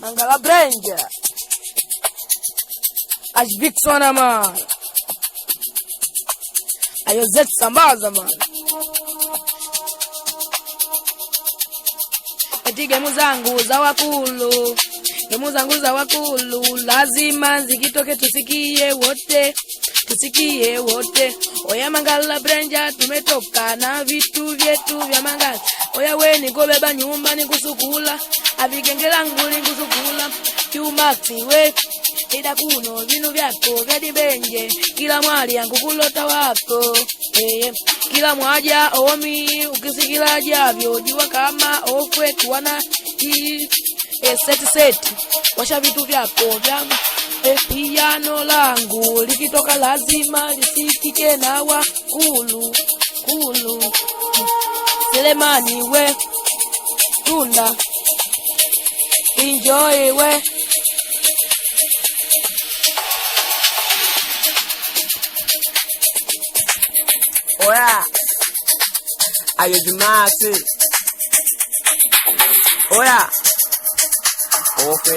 Mangala Brenja Ashviksona man Ayozet Sambaza man. Eti gemu zangu za wakulu, gemu zangu za wakulu, lazima zikitoke tusikie wote, tusikie wote. Oya Mangala Brenja, tumetoka na vitu vyetu vya Mangala. Oya we nikobeba nyumba nikusukula, avigenge langu nikusukula, kiumaxi we ida kuno vinu vyako vya dibenje, kila mwali yangu kulota wako kila mwaja omi ukisikila javyo jua kama ofwe tuwana seti seti washa vitu vyako vya piano langu likitoka lazima lisikike na wakulu kulu. Selemani we tunda enjoy we. Oya, ayo Jumasi. Oya, ofe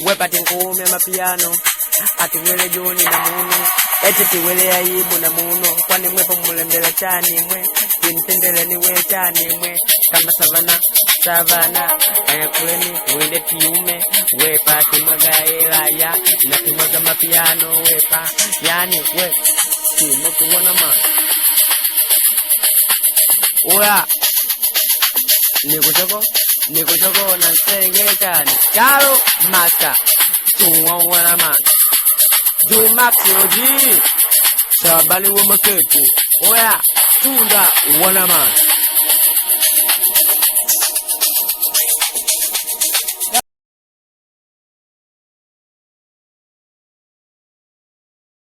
wepati nkumi amapiano atiwele joni na muno eti tiwele aibu na muno kwani mwepo mulembela chani mwe tintendeleni we chani mwe kama savana savana ayakuleni wende tiume wepa timwaga elaya na timwaga mapiano wepa yani we timokuona ma oya nikuchoko nikuchoko na nsenge chani chalo masa tuwawana ma jumaxioji shabali womaketu oya tunda wana ma.